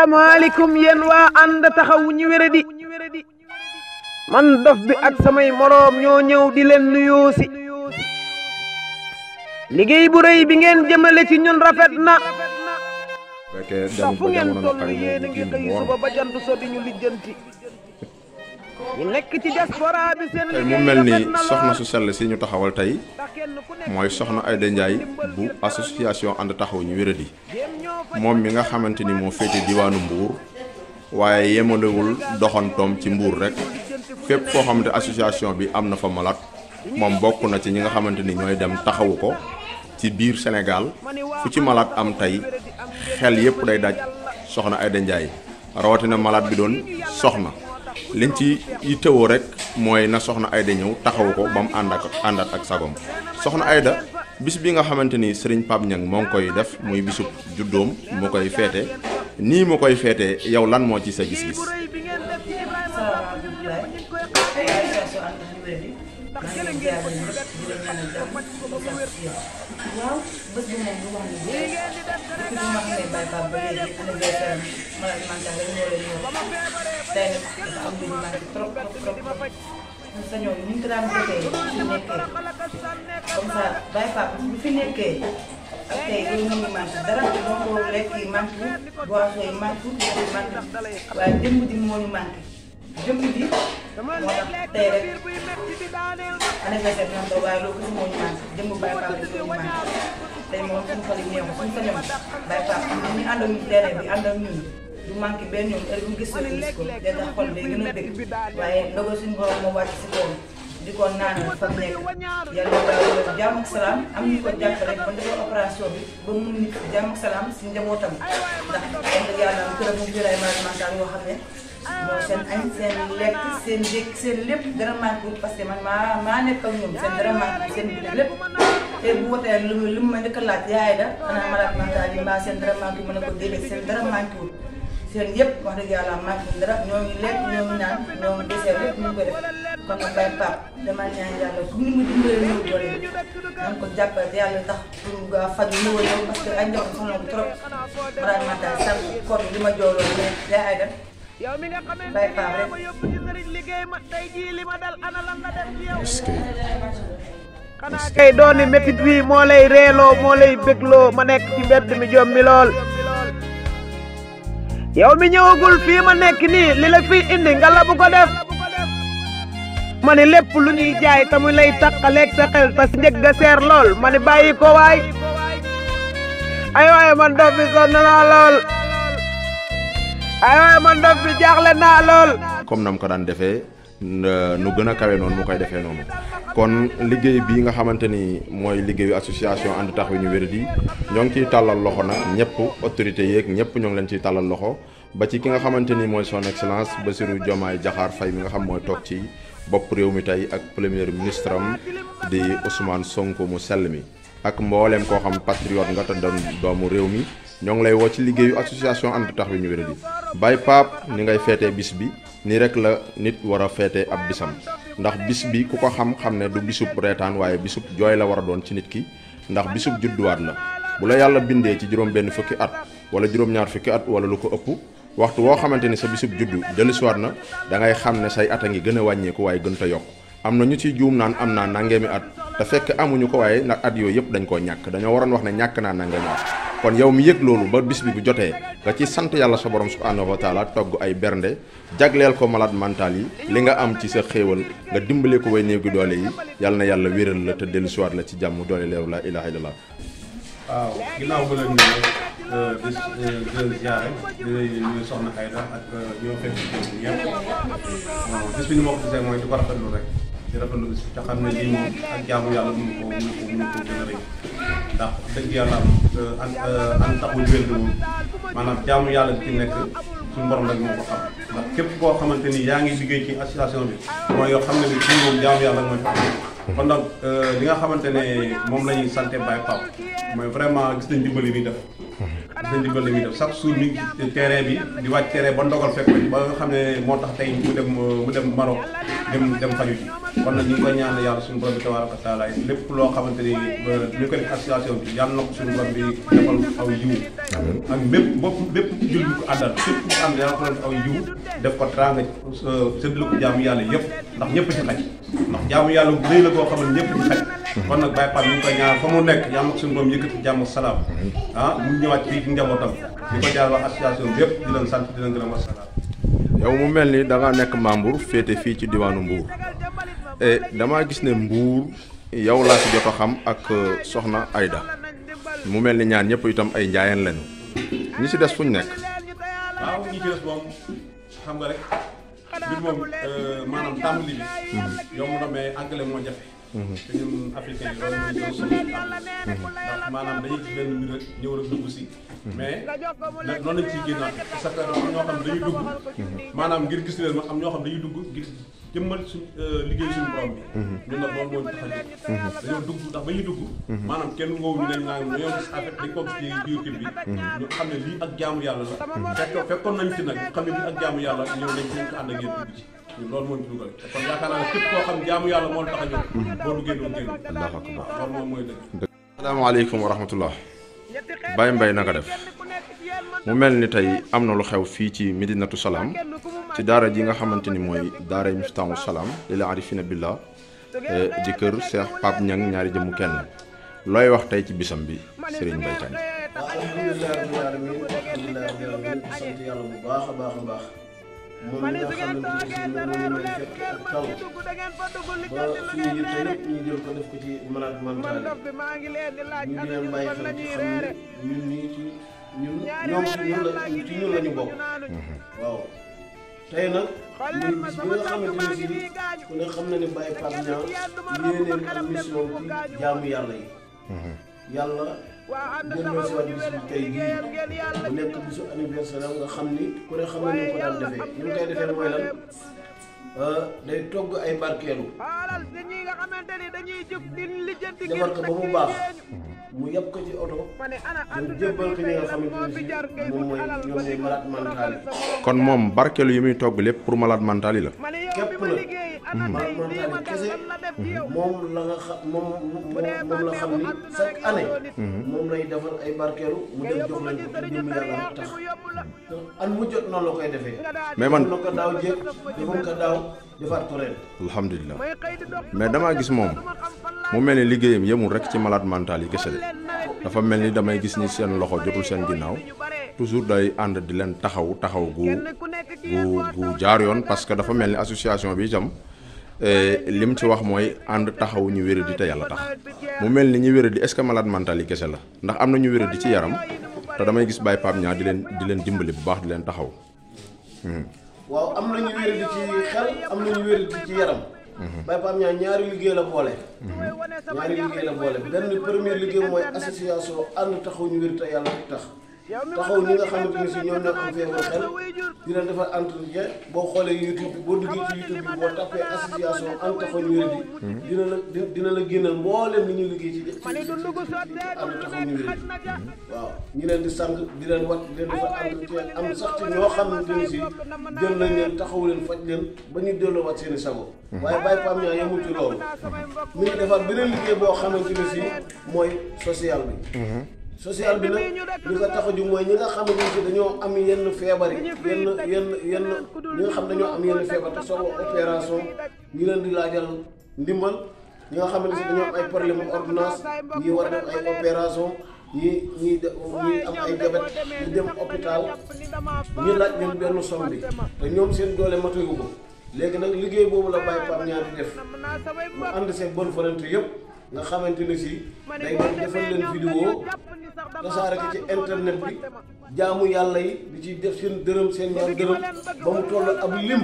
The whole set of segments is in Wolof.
asalaamaaleykum yéen waa ànd taxawu ñu wéradi man dof bi ak samay moroom ñoo ñëw di leen nuyoo si liggéey bu rëy bi ngeen jëmale ci ñun rafet na sax fu ngeen toll yéen a ngi xëy suba ba jant so di ñu lijjanti ñu nekk ci diaspora bi seen tey mu mel ni soxna su sell si ñu taxawal tey mooy soxna Aïda Ndiaye bu association ànd taxawu ñu wéradi moom mi nga xamante ni moo féete diwaanu Mbour waaye yemalewul doxantoom ci Mbour rek fépp foo xamante association bi am na fa malade moom bokk na ci ñi nga xamante ni ñooy dem taxawu ko ci biir Sénégal fu ci malade am tey xel yépp day daj soxna Aïda Ndiaye rawatina malade bi doon soxna liñ ci yittewoo rek mooy na soxna Aïda ñëw taxawu ko ba mu àndat ak sagom soxna Aïda bis bi nga xamante ni Serigne Pape Niang moo ngi koy def muy bisub juddoom mu koy feete nii mu koy feete yow lan moo ci sa gis-gis. waaw bés bi moom lu wax ni depuis bi ma xamee Baye Pape ba léegi anniversaire malade mental rek moo leen ñëw tey nag dafa am lu ñu manqué trop ñun sa ñoom ni ñu ko daan defee fi nekkee comme ça Baye Pape bu fi nekkee ak tey loolu moo ñu manqué dara donc lekk yi manqué boisson yi manqué waaye démb ji moo ñu manqué jëmm ji moo tax tey rek anniversaire bi nag waaye loolu moo ñu manqué jëmm Baye Pape rek moo ñu manqué tey moom suñu xol yi neexu suñu sañoon Baye Pape ñu ànd ak ñun terrain bi ànd ak ñun du manqué benn yoon heure bu gis ko day tax xol day gën a dëgg waaye ndogal suñu borom moo wàcc si kawam di ko naanal fa mu nekk yàlla na jàmm ak salaam am ñu ko jàppale ba defar opération bi ba mun nit jàmm ak salaam si njabootam ndax wax dëgg yàlla am këram mu jël ay malade mental yoo xam ne mooy seen añ seen lekk seen jékk seen lépp dara manqué wut parce que man maa nekk ak ñoom seen dara manqué seen biir lépp te bu wootee lu mu ma njëkk a laaj yaay da xanaa malade mental yi mbaa seen dara manqué mën a ko déedéet seen dara manqué wut seen yëpp wax dëgg yàlla manqué dara ñoo ngi lekk ñoo ngi naan ñoo ngi dessert lépp ñu ngi ko def kon nag Baye Pape dama ñaan yàlla bu ni mu dimbalee ñëw doole nañ ko jàppale te yàlla tax pour nga faju ñëw ñëw parce que ay njaboot soxla ko trop malade mental sax kon li ma jooloon mais yaa ay def Baye Pape rek xanaa kay dooni métit wi moo lay reeloo moo lay bégloo ma nekk ci mbedd mi jom mi lool yow mi ñëwagul fii ma nekk nii li la fii indi nga la bu ko def ma ni lépp lu ñuy jaay te mu lay taqaleeg sa xel te si njëg ga seer lool ma ni bàyyi ko waay ay waaye man dof bi sonn naa lool ay waaye man dof bi jaaxle naa lool comme nam ko daan defee nu gën a kawe noonu mu koy defee noonu kon liggéey bii nga xamante ni mooy liggéeyu association ànd taxawu ñu wéradi ñoo ngi ciy tàllal loxo nag ñëpp autorités yeeg ñëpp ñoo ngi leen ciy tàllal loxo ba ci ki nga xamante ni mooy son excellence Bassirou Diomaye Diakhar Faye mi nga xam mooy toog ci bopp réew mi tey ak premier ministre am di Ousmane Sonko mu sell mi ak mbooleem koo xam patriote nga te doon doomu réew mi ñoo ngi lay woo ci liggéeyu association ànd taxawu ñu wéradi Baye Pape ni ngay feetee bis bi nii rek la nit war a feete ab bisam ndax bis bi ku ko xam ne du bisub reetaan waaye bisub jooy la war a doon ci nit ki ndax bisub judduwaat la bu la yàlla bindee ci juróom benn fukki at wala juróom-ñaar fukki at wala lu ko ëpp waxtu woo xamante ni sa bisub juddu dellusiwaat na da ngay xam ne say at a ngi gën a wàññeeku waaye gën a yokk am na ñu ciy juum naan am naa nangeemi at te fekk amuñu ko waaye nag at yooyu yëpp dañ koo ñàkk dañoo waroon wax ne ñàkk naa nangeemi at kon yow mi yëg loolu ba bis bi bu jotee nga ci sant yàlla sa borom subhanahu wa taala togg ay bernde jagleel ko malade mental yi li nga am ci sa xéewal nga dimbale ko way néew gi doole yi yàlla na yàlla wéral la te dellu siwaat la ci jàmm doole leeru la ilaha illallah. waaw ginnaaw ba leen ne di ziare di nuyu soxna Aïda ak ñoo fekk ci ñëpp bis bi ni ma ko gisee mooy di ko rafetlu rek di rafetlu bis bi te xam ne lii moom ak jaamu yàlla mënu ko gën a rëy ndax dëgg yàlla an taxul wér moom maanaam jaamu yàlla bi ci nekk suñu borom rek moo ko xam ndax képp koo xamante ni yaa ngi liggéey ci association bi mooy yoo xam ne ni fii moom jaamu yàlla mooy fa kon donc li nga xamante ne moom la ñuy santé Baye Pape mooy vraiment gis nañ dimbali bi def gis nañ dimbal li muy def chaque jour mi ngi ci terrain bi di wàcc terrain ba ndogal fekk ba nga xam ne moo tax tey mu dem Maroc dem faju ji kon nag ñu ngi koy ñaan yàlla suñu borom bi tabaaraka wa taala lépp loo xamante ni ñu ko def association bi yàlla na ko suñu borom bi defal aw yiw ak bépp jul bi ko àndal képp ku ànd yàlla ko def aw yiw def ko tranga séddale ko jaamu yàlla yëpp ndax ñëpp ci xaj ndax jaamu yàlla bu rëy la koo xam ne ñëpp ci xaj kon nag Baye Pape ñu ngi koy ñaan fa mu nekk yàlla na ko suñu borom yëkkati jàmm salaam mu ñëwaat fii ci njabootam di ko jaar wax association bi yëpp di leen sant di leen gërëm wasalaam. yow mu mel ni da nga nekk membre féete fii ci diwaanu Mbour et damaa gis ne Mbour yow laa si jot a xam ak soxna Aïda mu mel ni ñaar ñëpp itam ay njaayeen lañu ñi si des fu ñu nekk. waaw ñi ci des moom xam nga rek mbir moom maanaam tàmbali bi yomb na mais àggale moo jafe. te ñun africain yi loolu mooy ñëw solo ndax maanaam dañuy gis benn mbir rek ñëw rek dugg si mais noonu lañ ciy génnaat parce que am ñoo xam ne dañuy dugg maanaam ngir gis leen ma am ñoo xam ne dañuy dugg ngir jëmmal suñ liggéey suñu borom bi ñun nag loolu moo tax a jóg dañoo dugg ndax ba ñuy dugg maanaam kenn ngoowu ñu dañ naan dañoo gis affaire dañ ko gis ci biir kër bi ñu xam ne lii ak jaamu yàlla la fekkoon nañ ci nag xam ne lii ak jaamu yàlla ñëw nañ ko ànd ak yéen dugg ci loolu moo ñu dugal kon yaakaar naa ne képp koo xam jaamu yàlla moo tax a jóg boo duggee doon génn Allahu akbar loolu moom mooy dëgg. asalaamaaleykum wa rahmatullah Baye Mbaye naka def mu mel ni tey am na lu xew fii ci Medinatu Salaam ci daara ji nga xamante ni mooy daara Miftaahul Salaam lil aarifina billah di kër Cheikh Pape Niang ñaari jëmu kenn looy wax tey ci bisam bi Serigne Mbaye Kane. waaw alhamdulilah rabbil alamin alhamdulilah rabbil alamin sant yàlla bu baax a baax a baax moom mi nga xamante ne si moom mooy fekk ak taw ba suñu yitte yëpp ñu jël ko def ko ci malade mental yi ñu di leen bàyyi xel ci xam ne ñun ñii ci ñoom ci ñun la ñu bokk waaw tey nag muy bis bi nga xamante ne si ku ne xam na ne Baye Pape Niang yéeneen ak mission ci jaamu yàlla yi yàlla delloo si waat bis bi tey jii bu nekk bisu anniversaire nga xam ni ku ne xam na ni ko daan defee ni mu koy defee mooy lan day togg ay barkeelu defar ko ba mu baax mu yàpp ko ci oto dem jébbal ko ñi nga xamante ne si moom mooy ñoom ñooy malade mental yi. kon moom barkeelu yi muy togg lépp pour malade mental yi la. képp la malade mental yi kese moom la nga xam moom la xam ni chaque année moom lay defal ay barkeelu mu dem jox leen ko ci jëmm yàlla tax an mu jot noonu la koy defee. mais man na ko daaw jéeg defoon ko daaw defaat ko ren. alhamdulilah mais damaa gis moom mu mel ni liggéeyam yemul rek ci malade mental yi kese de dafa mel ni damay gis ni seen loxo jotul seen ginnaaw toujours day ànd di leen taxaw gu jaar yoon parce que dafa mel ni association bi itam lim ci wax mooy ànd taxaw ñu wéradi te yàlla tax mu mel ni ñu wéradi est-ce que malade mental yi kese la ndax am na ñu wéradi ci yaram te damay gis Baye Pape Niang di leen dimbali bu baax di leen taxaw. waaw am na ñu wéradi ci xel am na ñu wéradi ci yaram. Baye Pape Niang ñaari liggéey la boole. benn première liggéey mooy association ànd taxaw ñu wér te yàlla tax taxaw ñi nga xamante ne si ñoom ñoo am feebar xel di leen defar entretien boo xoolee YouTube bi boo duggee ci YouTube bi boo tappee association ànd taxaw ñu wér dina la génnal mbooleem li ñuy liggéey ci ànd taxaw ñu wér waaw ñu leen di sang di leen wat di leen defar entretien am sax ci ñoo xamante ne si jël nañ leen taxaw leen faj leen ba ñu delloo wat seeni sago waaye Baye Pape Niang yemul ci loolu mi ngi defar beneen liggéey boo xamante ne si mooy social bi social bi nag li ko tax a jóg mooy ñi nga xamante ne si dañoo am yenn feebar yi yenn ñi nga xam dañoo am yenn feebar te soxla opération ñu leen di laajal ndimbal ñi nga xamante ne si dañoo am ay problème ordonnance ñi war a def ay opération ñi am ay diabète ñu dem hôpital ñu laaj leen benn somme bi te ñoom seen doole matagu ko léegi nag liggéey boobu la Baye Pape Niang di def mu ànd seen bonne volonté yëpp nga xamante ne si day doon defal leen vidéo tasaare ko ci internet bi jaamu yàlla yi di ci def seen dërëm seen ñaar dërëm ba mu toll ab lim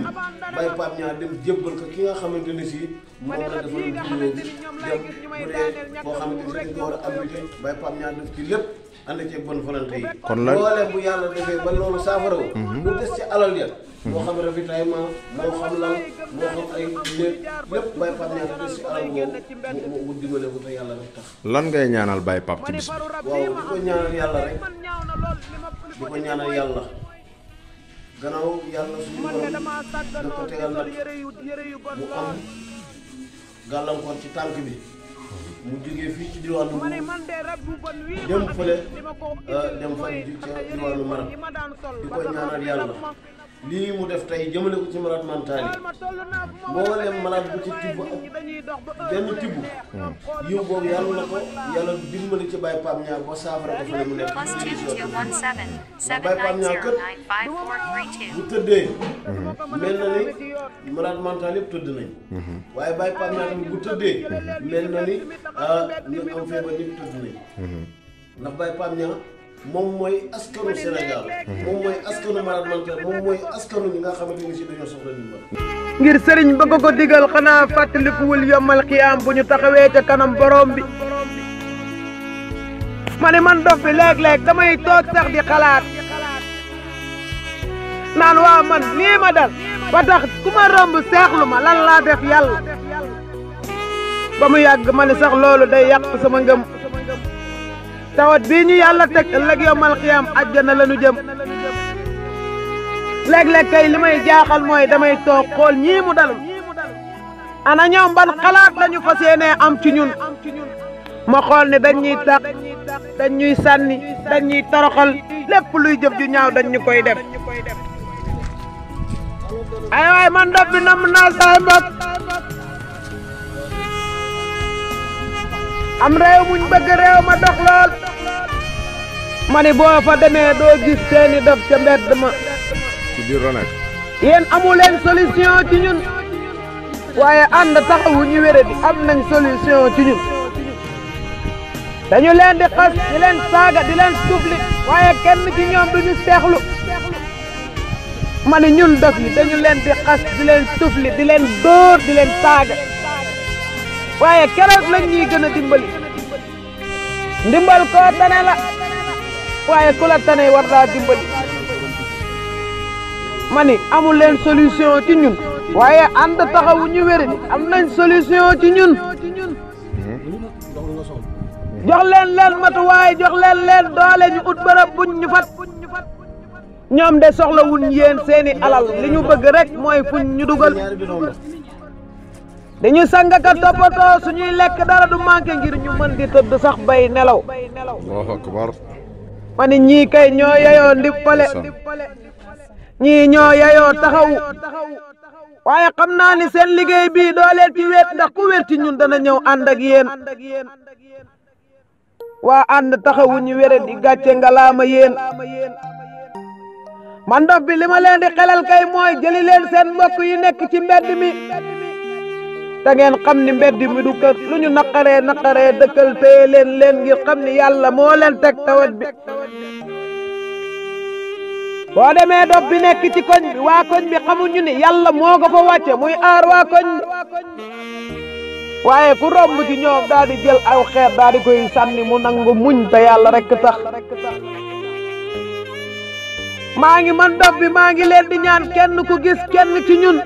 Baye Pape Niang dem jébbal ko ki nga xamante ne si moom la defal vidéo bi dem bu dee boo xamante ne si dañ ko war a invité Baye Pape Niang def ci lépp ànd ci bonne volonté yi. kon la loolee bu yàlla defee ba loolu saafara wu. lu des ci alal ya moo xam ravitaillement moo xam lal moo xam ay lépp lépp Baye Pape Niang des ci alal boobu mu dimbale ko te yàlla rek tax. lan ngay ñaanal Baye Pape ci bis bi. waaw di ko ñaanal yàlla rek di ko ñaanal yàlla gannaaw yàlla suñu borom da ko tegal nag mu am gàllankoor ci tànk bi mu jógee fii ci diwaanu Mbuur dem fële dem fan ji ca diwaanu Maroc di ko ñaanal yàlla lii mu def tey jëmale ko ci malade mental yi mboolem malade bu ci tibb ak benn tibb yiw boobu yàlla na ko yàlla dimbali ci Baye Pape Niang ba saafara ko fële mu nekk ndax Baye Pape Niang kët bu tëddee mel na ni malade mental yëpp tëdd nañ waaye Baye Pape Niang tamit bu tëddee mel na ni ñu am feebar ñëpp tëdd nañ ndax Baye Pape Niang moom mooy askanu Sénégal moom mooy askanu malade mental moom mooy askanu ñi nga xamante ni si dañoo soxla ndimbal ngir sëriñ ba ko digal xanaa fàttalikuwul yombal xiyaam bu ñu taxawee ca kanam borom bi ma ne man dof bi léeg-léeg damay toog sax di xalaat naan waa man lii ma dal ba tax ku ma romb seexlu ma lan laa def yàlla ba mu yàgg ma ne sax loolu day yàq sama ngëm tawat bii ñu yàlla teg ëllëg yombal xiyaam àjjana la ñu jëm léeg-léeg kay li may jaaxal mooy damay toog xool ñii mu dal ana ñoom ban xalaat lañu fas yéenee am ci ñun ma xool ne dañ ñuy tax dañ ñuy sànni dañ ñuy toroxal lépp luy jëf ju ñaaw dañ ñu koy def ay waay man dof bi nam naa saay mbokk am réew muñ bëgg réew ma dox lool ma ni boo fa demee doo gis seeni dof ca mbedd ma ci biir la nekk yéen amu leen solution ci ñun waaye ànd taxawu ñu wéré di am nañ solution ci ñun dañu leen di xas di leen saaga di leen tufli waaye kenn ci ñoom duñu seexlu ma ni ñun dof yi dañu leen di xas di leen tufli di leen dóor di leen saaga waaye keroog lañ ñuy gën a dimbali ndimbal koo tane la waaye ku la tane war laa dimbali ma ni amul leen solution ci ñun waaye ànd taxawu ñu wéri am nañ solution ci ñun jox leen matuwaay jox leen doole ñu ut bërëb buñ ñu fat ñoom de soxla wuñ yéen seeni alal li ñu bëgg rek mooy fuñ ñu dugal dañu sangaka toppatoo suñuy lekk dara du manqué ngir ñu mën di tëdd sax bay nelaw Allahu akbar ma ni ñii kay ñoo yeyoo ndippale ñii ñoo yeyoo taxawu waaye xam naa ni seen liggéey bii doo leen ci wéet ndax ku wér ci ñun dana ñëw ànd ak yéen waa ànd taxawu ñu wére di gàcce ngalaama yéen man dof bi li ma leen di xelal kay mooy jëli leen seen mbokk yi nekk ci mbedd mi te ngeen xam ni mbedd mi du kër lu ñu naqaree dëkkal téye leen ngir xam ni yàlla moo leen teg tawat bi boo demee dof bi nekk ci koñ bi waa koñ bi xamuñu ni yàlla moo ko fa wàcce muy aar waa koñ bi waaye ku romb ci ñoom daal di jël aw xeer daal di koy sànni mu nangu muñ te yàlla rek tax maa ngi man dof bi maa ngi leen di ñaan kenn ku gis kenn ci ñun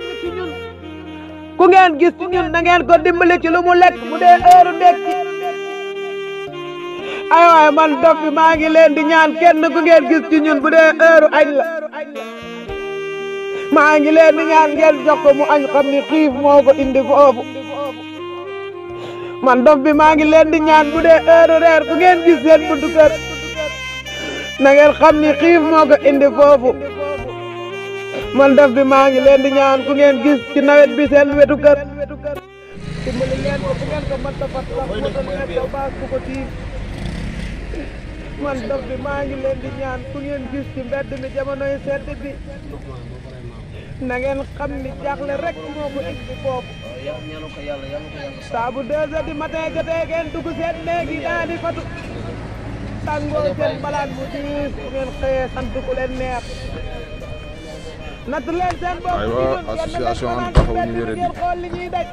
ku ngeen gis ci ñun na ngeen ko dimbali ci lu mu lekk bu dee heure ndekki ay waay man dof bi maa ngi leen di ñaan kenn ku ngeen gis ci ñun bu dee heure añ la maa ngi leen di ñaan ngeen jox ko mu añ xam ni xiif moo ko indi foofu man dof bi maa ngi leen di ñaan bu dee heure reer ku ngeen gis seen buntu kër na ngeen xam ni xiif moo ko indi foofu man dof bi maa ngi leen di ñaan ku ngeen gis ci nawet bi seen wetu kër dimbali leen ko bu ngeen ko mën a fat sax mu nekk baas bu ko tiim man dof bi maa ngi leen di ñaan ku ngeen gis ci mbedd mi jamonoy sedd bi na ngeen xam ni jaaxle rek moo ko indi foofu saa bu 2 heures du matin jotee ngeen dugg seen léegi daal di fatu tàngoo seen balaan mu diis bu ngeen xëyee sant ku leen neex natt leen seen bopp aywa association And Taxawu Ñu Wéradi xool li ñuy daj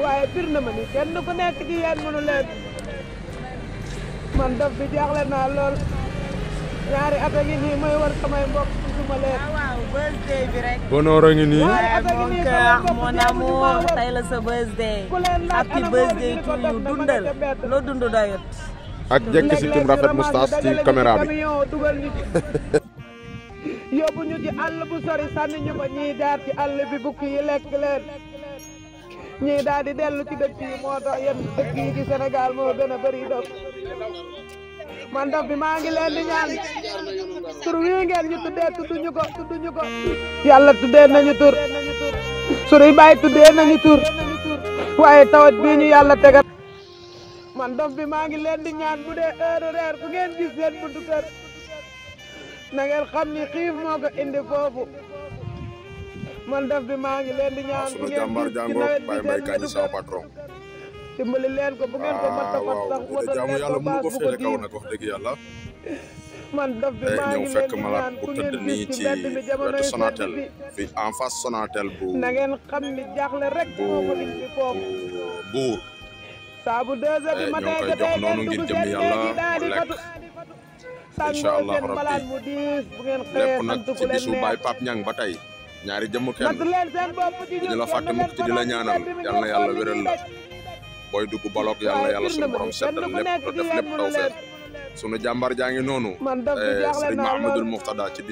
waaye bir na ma ni kenn ku nekk ci yéen mënu leen man dof bi jaaxle naa lool ñaari at a ngi nii may war samay mbokk gisuma leen waaw birthday bi rek. bonheur a ngi nii mon cœur mon amour tey la sa birthday happy birthday to you dundal loo dund doyut ak jekk si tim rafet moustache ci caméra bi dugal ñu ci yóbbu ñu ci àll bu sori sànni ñu ko ñii jaar ci àll bi bukki yi lekk leen ñii daal di dellu ci dëkk yi moo tax yéen dëkk yi ci Sénégal moo gën a bëri dof man dof bi maa ngi leen di ñaan tur wii ngeen ñu tuddee tudduñu ko yàlla tuddee nañu tur sunuy baay tuddee nañu tur waaye tawat bii ñu yàlla tegat man dof bi maa ngi leen di ñaan bu dee heure reer bu ngeen gis seen buntu kër na ngeen xam ni xiif moo ko indi foofu man dof bi maa ngi leen di ñaan bu ngeen gis ci nawet bi seen buntu kër patron dimbali leen ko bu ngeen ko mat a mat sax wutal leen ko baas bu ko diir wax dëgg yàlla man dof bi maa ngi leen di ñaan bu ngeen gis ci mbedd mi jamonoy Sonatel fi en face Sonatel bu na ngeen xam ni jaaxle rek moo ko indi foofu buur saa bu 2 heures du matin jotee ngeen dugg seen néeg yi daal di fatu sàngoo seen malaat mu diis bu ngeen xëyee lépp nag sant ci ku leen bisu Baye Pape Niang ba tey ñaari jëmm kenn natt leen seen bopp ci ñu la fàtte mukk ci di la ñaanal yal na yàlla wéral la booy dugg balok yàlla suñu borom seddal lépp te def lépp taw feet sunu jàmbar jaa ngi noonu man dof bi jaaxle Serigne naa Mahamadul lool Muxtada ci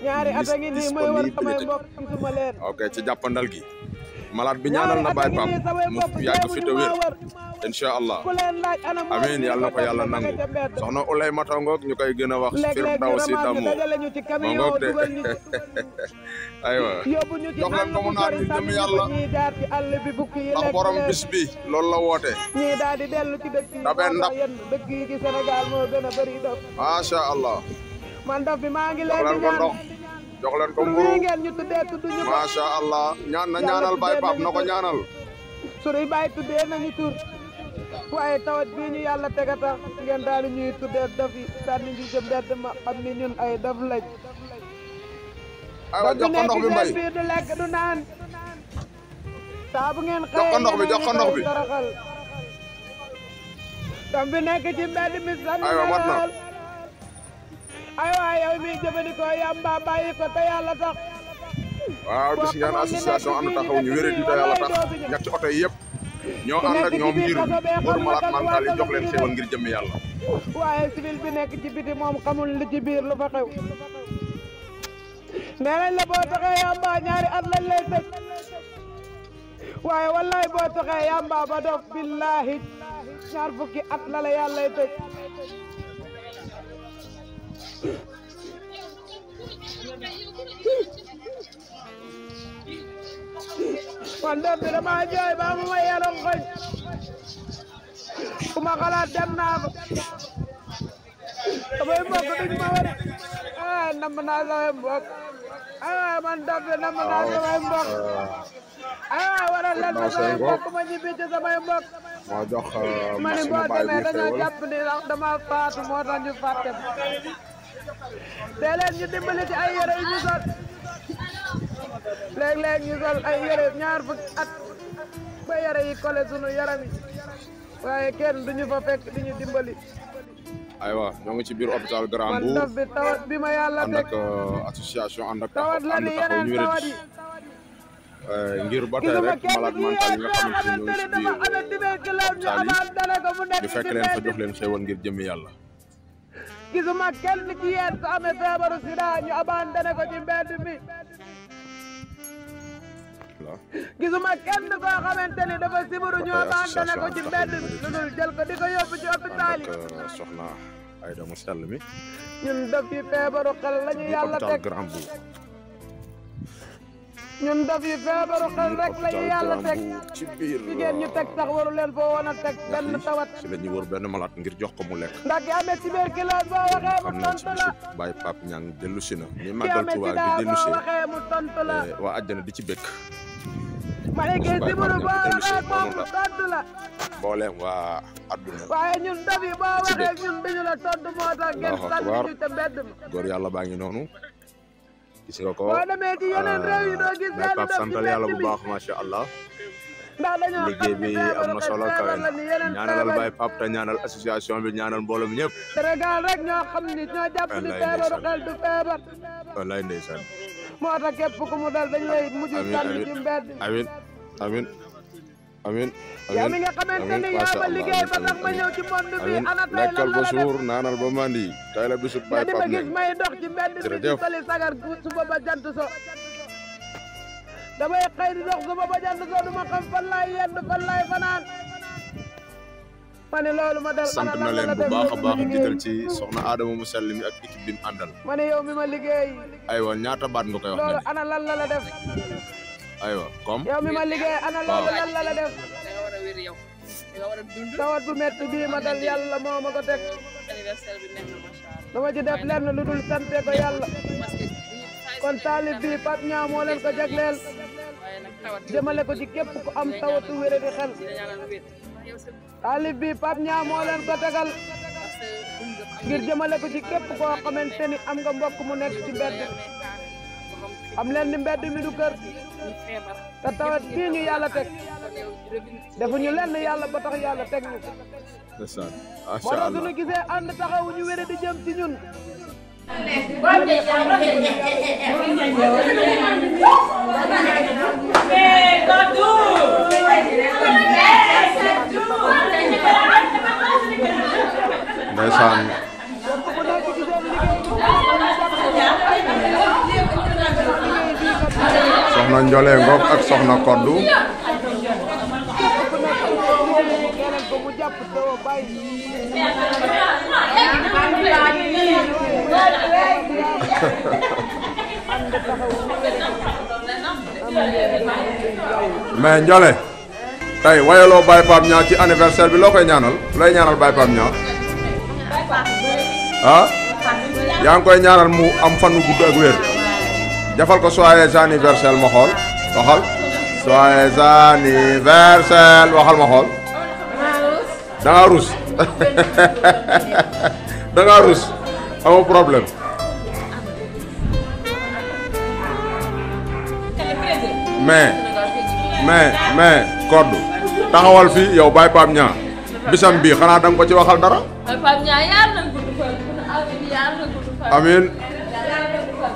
ñaari at a ngi nii mooy war samay disponibilité mbokk gisuma leen ok ci jàppandal gi malade bi ñaanal na Baye Pape mu yàgg fi te wér incha allah ku leen laaj ana moo amiin yàlla na ko yàlla nangu soxna Ulay Mata ngoog ñu koy gën a wax Firdawsi Damu dajale ñu ci moo camion ngoog de dugal ñu aywa yóbbu ñu ci jox leen ko mu naan ñu jëm yàlla ñii jaar ci àll bi bukki yi ndax lekk borom leen bis bi loolu la woote ñii daal di dellu ci dëkk yi Dabee moo ndab. tax yéen dëkk yi ci Sénégal moo gën a bëri dof macha allah man dof bi maa ngi jox leen leen di ko ñaan ndox jox leen ko tur mburu bii ngeen ñu tuddee tudduñu ko macha allah ñaan na ñaanal Baye Pape na ko ñaanal sunuy bàyyi tuddee nañu tur waaye tawat bii ñu yàlla tega tax ngeen daal di ñuy tuddee dof yi sànni ñu jëm mbedd ma xam ni ñun ay dof lañ aywa jox ko ndox bi mbay biir du lekk du naan saa bu ngeen jox ko ndox bi jox ko ndox bi taraxal dof bi nekk ci mbedd mi sànni aywa mat na lool aywa yow mi jëfandikoo yamba bàyyi ko te yàlla tax waaw gis ngeen association ànd taxaw ñu wéré di te yàlla tax ñetti oto yi yëpp ñoo ànd ak ñoom ngir pour malade mental yi jox leen xéwal ngir jëmmi yàlla waaye civil bi nekk ci biti moom xamul li ci biir lu fa xew nee nañ la boo taxee yamba ñaari at lañ lay tëj waaye wallaay boo taxee yamba ba dof billahi ñaar fukki at la la yàlla lay tëj man dof bi dama jooy ba mu ma yelon xoñ ku ma xalaat dem naa fa samay mbokk duñ ma war namm naa samay mbokk man dof bi namm naa samay mbokk waral leen ma samay mbokk ma ñibbi ci samay mbokk moo jox ma ni boo demee dañoo jàpp ni ndax dama faatu moo tax ñu fàtte tey leen ñu dimbali ci ay yére yu ñu sol léeg-léeg ñu sol ay yére ñaar fukki at ba yére yi kole sunu yaram yi waaye kenn duñu fa fekk di ñu dimbali aywa ñoo ngi ci biir hôpital Grand man Mbour dof bi tawat bi ma yàlla ànd teg ak association ànd ak tawat la ni taxaw yeneen ñu tawat wéré yi ngir ba tey gisuma rek kenn malade ci mental yéen yi nga koo xamante ni xamante ñoo ni ci dafa biir amee tuberculose ñu hôpital yi abandonné ko mu nekk ñu ci fekk leen fa mbedd jox leen xéwal ngir jëmmi yàlla gisuma kenn ci yéen ko amee feebaru sida ñu abandonné ko ci mbedd mi voilà gisuma kenn koo xamante ni dafa sibiru ñu tey abandonné ko ci association mbedd mi lu dul jël ko di ko yóbbu ci hôpital ànd yi ak soxna Aïda mu sell mi ñun daf yi feebaru xel la ñu biir yàlla hôpital teg Grand Mbour ñun daf yi feebaru xel biir rek la ñu hôpital yàlla Grand teg Mbour ci biir jigéen ñu teg sax waru leen foo woon a teg benn tawat ci la ñuy wër benn malade ngir jox ko mu lekk ndax ki amee tuberculose boo waxee mu xam nañ ci tontu la bisu Baye Pape Niang dellu si na ni ki màggal amee Tuubaa sida di dellu boo si waxee mu tontu la waa àjjana di ci békk ma ne kii Baye sibiru Pape boo Niang dellu si waxee moom noonu mu la tontu la mbooleem waa àdduna waaye ñun daf yi boo ci waxee dëkk. ñun duñu la tontu moo tax ngeen Allahu sànni akbar. ñu ca mbedd ma góor yàlla baa ngi noonu gis nga ko boo demee ci yeneen réew yi doo gis Baye benn Pape dof ci santal yàlla mbedd bu mi baax macha allah ndax dañoo liggéey xam bi ni am feebaru na xel solo kawe feebar na la ni yeneen ñaanalal feebar Baye Pape te ñaanal association bi ñaanal mbooloo mi ñëpp Sénégal rek ñoo xam ni ñoo jàpp ni Wallaay feebaru ndeysaan. xel du feebar wallaay ndeysaan moo tax képp ku mu dal dañ lay mujj Amiin, sànni amiin. ci mbedd amin amin amiin yow mi nga xamante ni yaa ma liggéey ba tax ma ñëw ci monde bi ana tey lekkal lan ba la la suur naanal ba mandi tey la bisub Baye di ma Pape gis Niang may dox ci mbedd mi di jërëjëf. soli sagar suba ba jant so damay xëy di dox suba ba jant so du ma xam fan laay yendu fan laay fanaan ma ne loolu ma dal sant na leen bu baax a baax jiital ci soxna Adama mu sell mi ak équipe bi mu àndal ma ne yow mi ma liggéey aywa ñaata baat nga koy wax loolu nga ana lan la def aywa comme yow mi ma liggéey ana loolu lan la def danga war a wér yow danga war a dund tawat bu metti bii ma dal yàlla moo ma ko teg anniversaire bi neex na macha allah dama ci def lenn lu dul sante ko yàlla parce que kon taalib bi Pape Niang moo leen ko jagleel waaye nag tawat jëmale ko ci képp ku am tawatu wéré di xel dina ñaanal wér yow sa taalib bi Pape Niang moo leen ko tegal parce que dund nga ngir jëmale ko ci képp koo xamante ni am nga mbokk mu nekk ci mbedd am leen ni mbedd mi du kër ñu feebar te tawat bii ñu yàlla teg kon yow robinet defuñu lenn yàlla ba tax yàlla teg ñu ndeysaan moo macha tax allah suñu gisee ànd taxawu ñu wéré di jëm ci ñun ndeysaan ku nekk ci seen liggéey soxna Njole Ngok ak soxna Koddu ku nekk keneen ko mu jàpp taw bàyyi ànd taxawu ñu wéré mais Njole tey wayaloo Baye Pape Niang ci anniversaire bi loo koy ñaanal looy ñaanal Baye Pape Niang ah yaa ngi koy ñaanal mu am fan wu gudd ak wér jafal ko joyeux anniversaire ma xool waxal joyeux anniversaire waxal ma xool da ngaa rus da ngaa rus amoo problème mais Koddu taxawal fii yow Baye Pape Niang bisam bii xanaa da nga ko ci waxal dara Baye Pape Niang yàlla na gudd fan yàlla na gudd fan amiin yàlla na gudd fan